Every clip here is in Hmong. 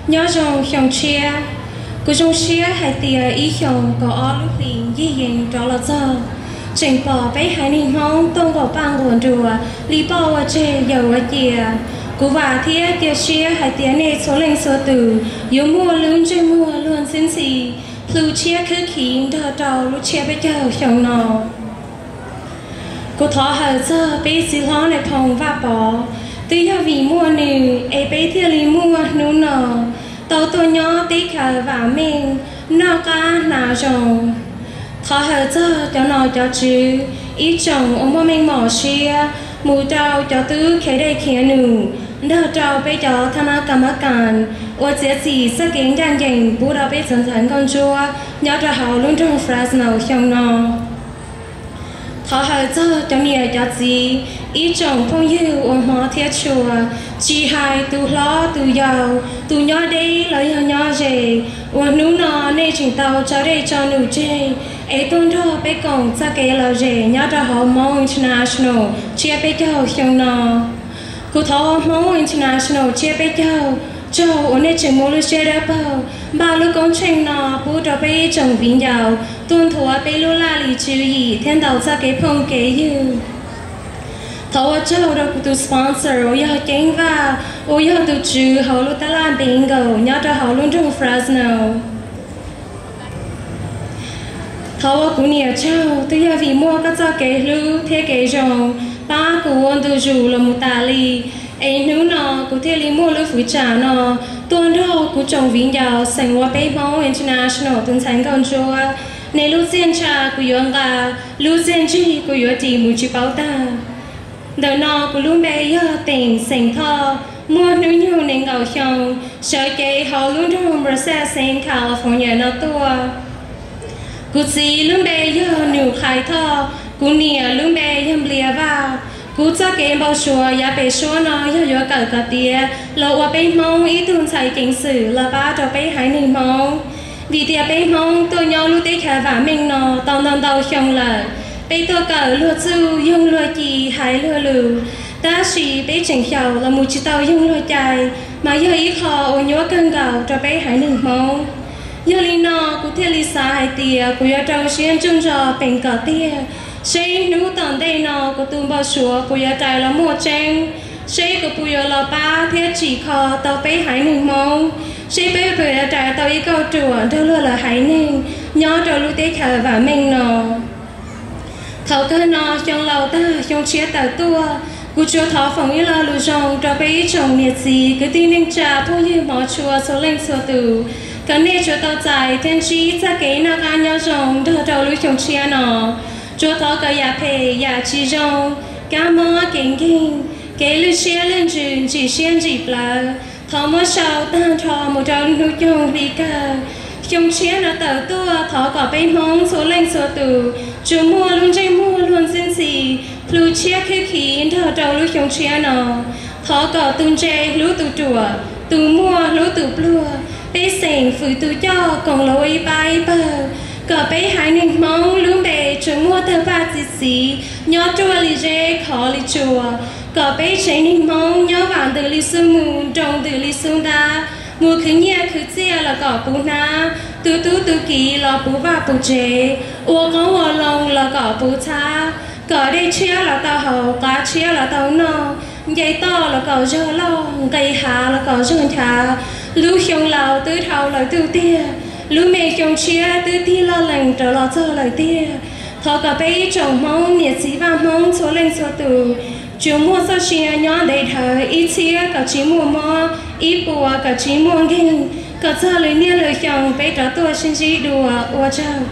Nyob zoo xyoo tshiab. Kuv zoo siab hais tias ib xyoos kaum ob lub hlis ncig yees rov los txog, tseem pom peb haiv neeg Hmoob tuaj nqaum paj nquas nruas li poj ua tseg yawm ua cia. Kuv vam thiab cia siab hais tias nej txhua leej txhua tus yuav muaj lub ntsej muag luag ntxhi ntxhi, plhu tshiab khwb khiv nrog rau lub tsiab peb caug xyoo no. Kuv thov hawm txog peb txiv hlob Nais Phoo Vaj Pov, twb yog vim muaj nws es peb thiaj li muaj hnub no, tau tuaj nyob teb chaws vam meej, noj qab hnav zoo. Thov hawm txog cov nom cov tswv, ib tsoom uas muaj meej mom siab, mus rau cov tub khiav dej khiav num, nrog rau peb cov thab nab kam mab kas uas txiav txim txoj kev ncaj ncees pub rau peb txhua ntxhais nkauj ntsuab nyob rau hauv lub nroog Fresno xyoo no. Thov hawm txog cov niam cov txiv, ib tsoom phooj ywg uas hmov thiab tshua, tsis hais tus hlob tus yau, tus nyob deb los yog nyob ze, uas hnub no nej tseem tau tso dej tso num tseg es tuaj nrog peb koom txoj kev lom zem nyob rau hauv Hmoob International tsiab peb caug xyoo no. Kuv thov ua Hmoob International tsiab peb caug tsaug uas nej tseem muaj lub siab dawb paug npaj lub koob tsheej no pub rau peb ib tsoom viv ncaus tuaj nthuav peb lub laj lim tswv yim thiab ntaus txoj kev phooj kev ywg. Thov ua tsaug rau kuv tus sponsor uas yog Ceeb Vaj, uas yog tus tswv hauv lub tab laj bingo nyob rau hauv lub nroog Fresno. Thov ua kuv niam tsaug, twb yog vim muaj koj txoj kev hlub thiab kev zoo pab kuv ua ntu zus los mus tas li, es hnub no kuv thiaj li muaj lub fwv tsam no tuaj nrog kuv tsoom viv ncaus xeem uas peb Hmoob International tus ntxhais nkauj ntsuab. Nej lub txiaj ntsha kuv yuav nqa, lub txiaj ntsig kuv yuav ris mus tsis paub tag. Ntawm no kuv lub npe yog Teem xeem Thoj, muaj hnub nyoog nees nkaum xyoo, sawv cev hauv lub nroog Merced xeev California no tuaj. Kuv txiv lub npe yog Num Qhais Thoj, kuv niam lub npe yog Nplias Vaj. Kuv txoj kev npau suav yav pem suab no yog yuav kawm kom tiav los ua peb Hmoob ib tug ntxhais ceev xwm los pab rau peb haiv neeg Hmoob. Vim tias peb Hmoob tuaj nyob lub teb chaws vam meej no tau ntau ntau xyoo lawm, peb tuaj kawm luag txuj yoog luag ci hais luag lus, tab sis peb tseem xyaum los mus tsis tau yoog luag cai, mas yog ib qho uas nyuaj kawg nkaus rau peb haiv neeg Hmoob. Yog li no kuv thiaj li xav hais tias kuv yuav rau siab ntsuj ntso peem kom tiag, seb hnub tom ntej no kuv tus npau suav puas yuav rais los muaj tseeb, seb kuv puas yuav los pab thiab tsim kho tau peb haiv neeg Hmoob, seb peb puas yuav rais tau ib kauj ruam nrog luag lawv haiv neeg nyob rau lub teb chaws vam meej no. Thaum kawg no xyoo laus tag xyoo tshiab tawm tuaj, kuv tsuas thov foom ib lo lus zoo rau peb ib tsoom niam txiv kwv tij neej tsa phooj ywg hmov tshua txhua leej txhua tus, kom nej tsuas tau txais thiab ntsib txoj kev noj qab nyob zoo nrog rau lub xyoo tshiab no. Tsuas thov kom yam phem yam tsis zoo, kab mob kev nkeeg, kev lwj siab lwj ntsws ntsim siab ntsim plawv, thov muab sau tag nrho mus rau hnub coog hli kawg. Xyoo tshiab no tawm tuaj thov kom peb Hmoob txhua leej txhua tus tsuas muaj lub ntsej muag luag ntxhi ntxhi, plhu tshiab khwb khiv nrog rau lub xyoo tshiab no. Thov kom tus ntse hlub tus ruam, tus muaj hlub tus pluag, peb xeem fwm tus coj koom los ua ib pab ib pawg, kom peb haiv neeg Hmoob lub npe tsuas muaj tawg paj txi txiv nyob ruaj li zeb khov li tsua, kom peb tsev neeg Hmoob nyob vam ntws li xub mu, nroo ntws li xub ntab, mus khwv nyiaj khwv txiaj los kom puv hnab, tu tub tu kiv los puv vaj puv tsev, ua qoob ua loo los kom puv txhab, kom dej tshiab los tau haus, qav tshiab los tau noj, nce toj los kom zog loj, nqis hav los kom zog nchav. Lub xyoo laus twb dhau lawm tiag, lub me xyoo tshiab twb tig loj lees rov los txog lawm tiag. Thov kom peb ib tsoom Hmoob niam txiv vaj Hmoob txhua leej txhua tus tsuas muaj txoj sia nyob ntev dhawv, ib txhiab kom tsis muaj mob, ib puas kom tsis muaj nkeeg, kom txog lwm niaj lwm xyoo peb rov tuaj sib ntsib dua. Ua tsaug.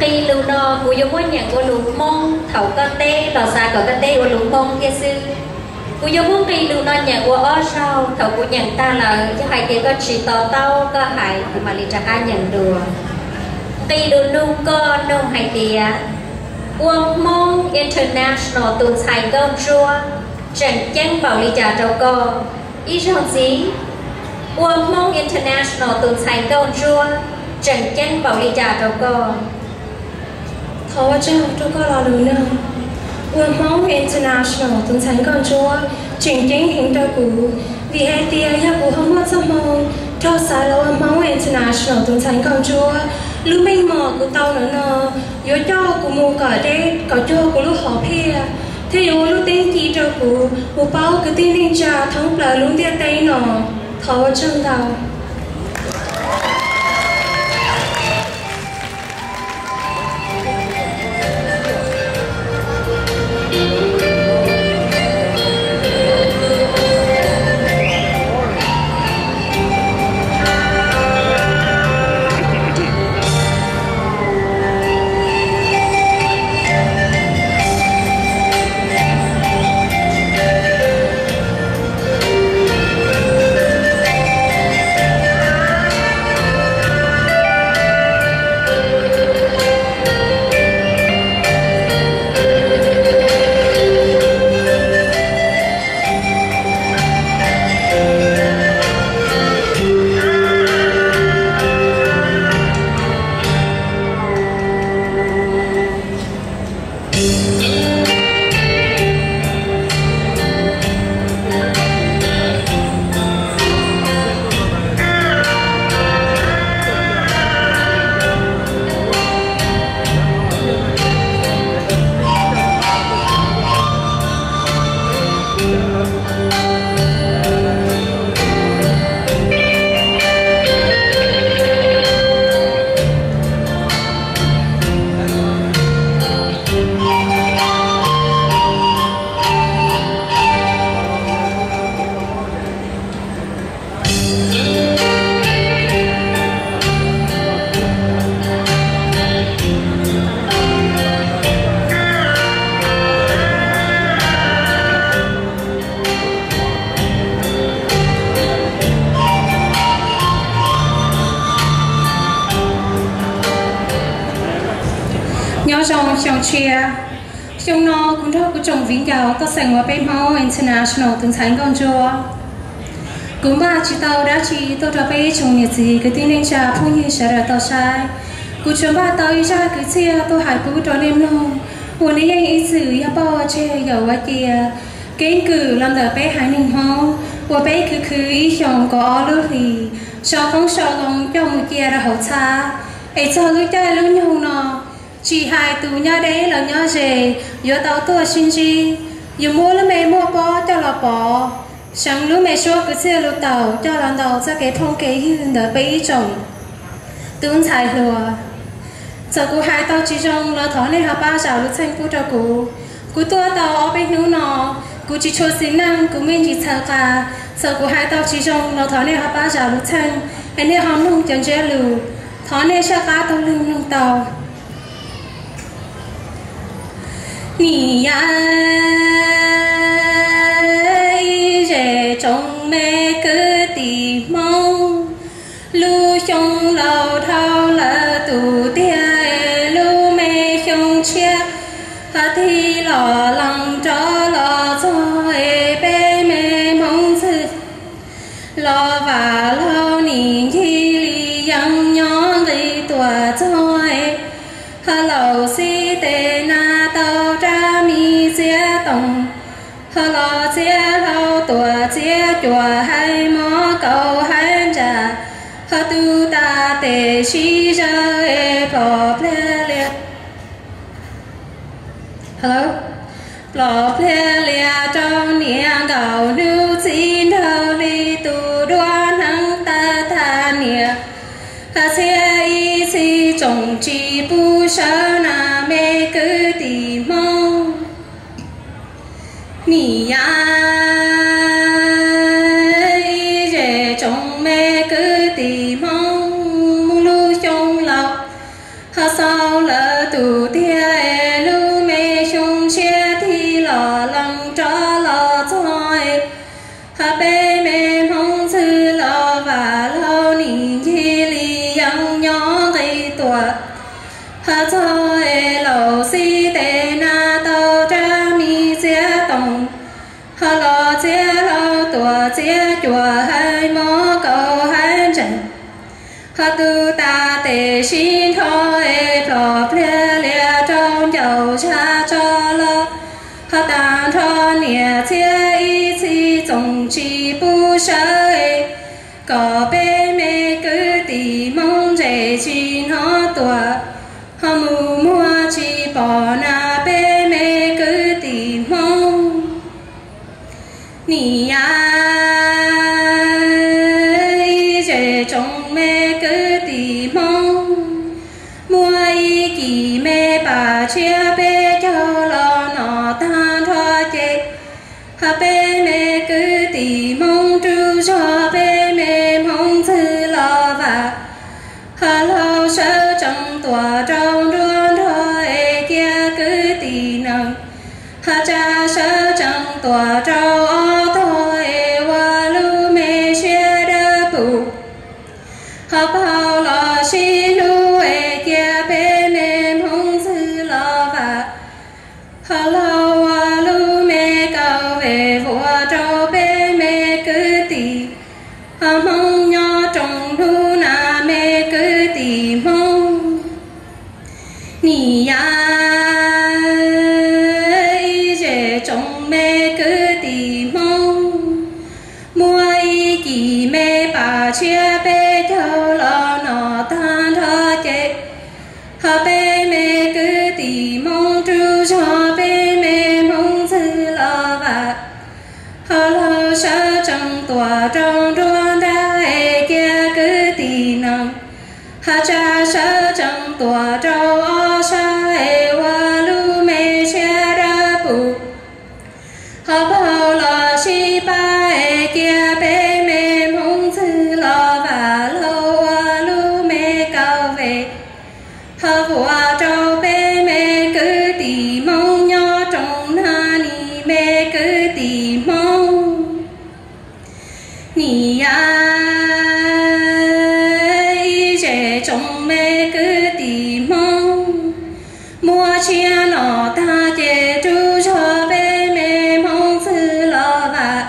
Nqe lus no kuv yuav muab nyeem ua lus Hmoob thaum koj teb los xav kom koj teb ua lus Hmoob thiab xwb. Kuv yuav muab nqe lus no nyeem ua ob zaug, thaum kuv nyeem tag lawm yog hais tias koj tsis to taub koj hais kuv mam li rov qab nyeem dua. Nqe lus nug koj nug hais tias, ua Hmoob International tus ntxhais nkauj ntsuab tseem ceeb npaum li cas rau koj? Ib zaug ntxiv, ua Hmoob International tus ntxhais nkauj ntsuab tseem ceeb npaum li cas rau koj? Thov ua tsaug rau koj lo lus nug. Ua Hmoob International tus ntxhais nkauj ntsuab tseem ceeb heev rau kuv, vim hais tias yog kuv ho muaj txoj hmoo raug xaiv los ua Hmoob International tus ntxhais nkauj ntsuab, lub meej mom kuv tau ntawm no yuav coj kuv mus kom deb kom cuag kuv lub hom phiaj, thiab yuav ua lub teeb ci rau kuv mus paub kwv tij neej tsa thoob plaws lub ntiaj teb no. Thov ua tsaug ntau. Nyob zoo xyoo tshiab, xyoo no kuv nrog kuv tsoom viv ncaus tuaj xeem ua peb Hmoob International tus ntxhais nkauj ntsuab. Kuv npaj tsis tau dab tsi tuaj rau peb tsoom niam txiv kwv tij neej tsa phooj ywg sawv daws tau saib. Kuv tsuas npaj tau ib zaj kwv txhiaj tuaj hais pub rau nej mloog, uas nej yeej ib txwm yog poj tseg yawm ua cia. Keeb kwm los ntawm peb haiv neeg Hmoob uas peb khwv khwv ib xyoos kaum ob lub hlis, sau qoob sau loo coj mus cia rau hauv txhab, es txog lub caij lub nyoog no, tsis hais tus nyob deb los nyob ze, yuav tau tuaj sib ntsib, yuav muab lub me muaj pob coj los pov, seev lub me suab kwv txhiaj lus taum coj los ntaus txoj kev phooj kev ywg ntawm peb ib tsoom tub ntxhais hluas. Txawm kuv hais tau tsis zoo los thov nej ho pab zam lub txim pub rau kuv. Kuv tuaj tau ob peb hnub no, kuv tsis tshua xis neej, kuv me ntsis txhaws qa. Txawm kuv hais tau tsis zoo los thov nej ho pab zam lub txim, es nej ho mloog cov ntsiab lus. Thov nej saj qab taug lw mloog tau. Nim yam ib zej tsoom me kwv tij Hmoob, lub xyoo laus dhau lawm tus tiag, lub me xyoo tshiab ho tig los lees rov los txog, es peb me Hmoob ntxwg los vam laug nim ncig li yees nyob nqis tuaj txog, ho laus xib tes na tau rab mi txiav toom, ho los txiav hlau tuam txiav cuam, hais mov kaus hais ntsaj, ho tu tas tes sib zawg es plom pliag lias. Plom pliag lias rau niam nkaus hnub txiv nraug li, tus duab hneev tag tag niam, txhiab ib txhis tsoom tsis pub sawv na me kwv tij Hmoob. Nim yam ib zej tsoom me kwv tij Hmoob, lub xyoo laus ho xaus lawm tus tiag es lub me xyoo siab tig los lees rov los txog es, hos peb me Hmoob ntxwg los vam laug nim ncig li yees nyob nqis tuam, hos txog es laus xib tes na tau rab me txiab toom, hos los txiab hlau tuam txiab cuam hais mov kaus hais ntsees, hos tu tas tes sib nrho es plom pliag lias rau ncaus zaj tso los, hos tag nrho niam txiab ib txhis txoos tsis pub sawv es, kom peb me kwv tij Hmoob ntsej tsis hnov tuam, hos mus muag tsis pom na peb me kwv tij Hmoob. Nim yav ib zej tsoom me kwv tij Hmoob, muaj ib kis me pam tshiab peb caug los nom tag nrho ces, hos peb me kwv tij Hmoob rub zog peb me Hmoob ntxwg los vam, hos laug sawv tsees tuam rau nruab nrog es cia kwv tij nees, hos tsa sawv tsees tuam rau ob tog es ua lub me siab dawb pus, hos paug los sib hlub es cia peb me Hmoob ntxwg los vam, hos laug ua lub me kaum vej vuas rau peb me kwv tij, hos Hmoob nyob rooj hnub na me kwv tij Hmoob. Nim yav ib zej tsoom me kwv tij Hmoob, muaj ib kis me pam tshiab peb caug los nom tag nrho ces, hos peb me kwv tij Hmoob rub zog peb me Hmoob ntxwg los vam, hos laug sawv tsees tuam rau nruab nrab es cia kwv tij nees, hos tsa sawv tsees tuam rau ob sab es ua lub me siab dawb pus, hos paug los sib pab es cia peb me Hmoob ntxwg los vam, laug ua lub me kaum vej, hos vuas rau peb me kwv tij Hmoob nyob rooj na nim me kwv tij Hmoob. Nim yav ib zej tsoom me kwv tij Hmoob, muaj tshiab nom tag ces rub zog peb me Hmoob ntxwg los vam,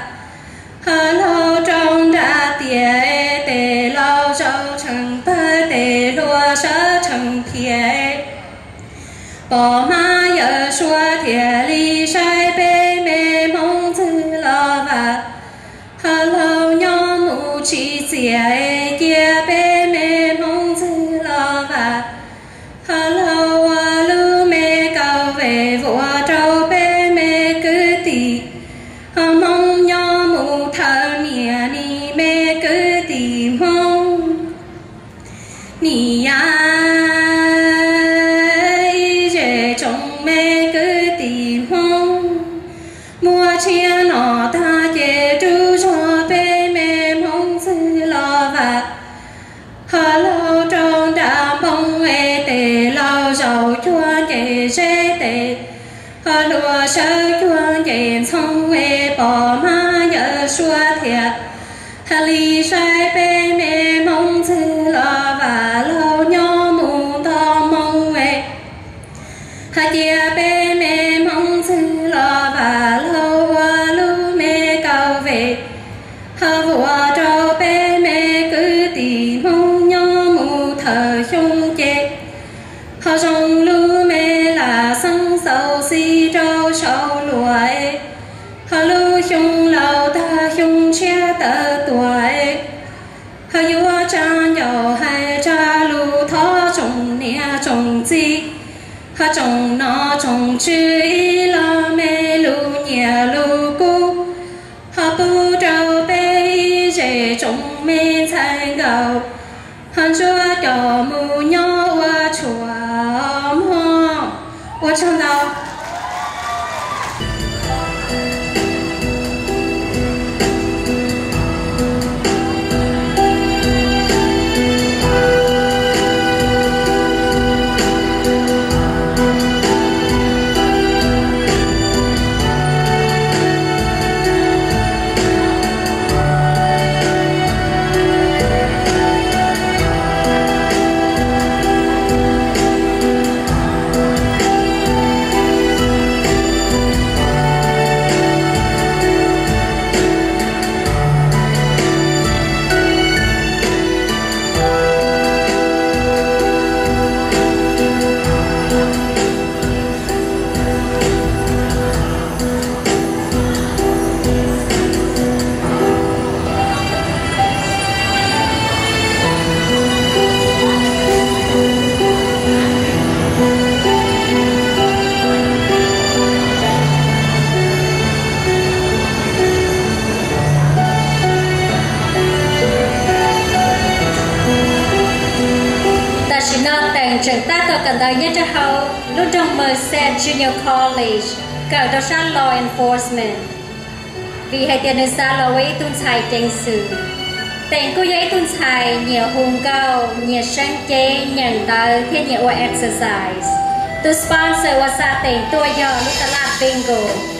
hos laug rau nram tiaj es tes laus zaum tshee pawg tes hluas sawv tshee thiaj es, pom hmab yawm suav thiaj li saib peb me Hmoob ntxwg los vam, hos laug nyob mus tsis txias es cia peb me Hmoob ntxwg los vam, hos laug ua lub me kaum vej vuas rau peb me kwv tij, hos Hmoob nyob mus thawm niaj nim me kwv tij Hmoob. Nim yav ib zej tsoom me kwv tij Hmoob, muaj tshiab nom tag ces rub zog peb me Hmoob ntxwg los vam, hos laug rau nram npoo es tes laus zaum cuag nce zeb tes, hos hluas sawv cuag nce ntxhoo es pom hmab yawm suav thiaj, hos li saib peb me Hmoob ntxwg los vam, laug nyob mus nto moo es, hos cia peb me Hmoob ntxwg los vam, laug ua lub me kaum vej, hos vuas rau peb me kwv tij Hmoob nyob mus thawm xyoo ces, hos zoo lub me lam xeeb xaus xis rau saum luas es, hos lub xyoo laus tag xyoo tshiab tawm tuaj es, hos yuav tsa ncauj hais tsa lus thov tsoom niam tsoom txiv, hos tsoom nom tsoom tswv ib los me lus nyiam lus kub, hos pub rau peb ib zej tsoom me ntxhais nkauj, hos ntsuab coj mus nyob ua tshua mog. Ua tsaug ntau. Nyob rau hauv lub nroog Merced Junior College kawm rau sab law enforcement, vim hais tias nws xav los ua ib tug ntxhais ceev xwm. Teem kuj yog ib tug ntxhais nyiam hu nkauj, nyiam seeb ceb, nyeem ntawv thiab nyiam ua exercise. Tus sponsor uas xa Teem tuaj yog lub tab laj bingo.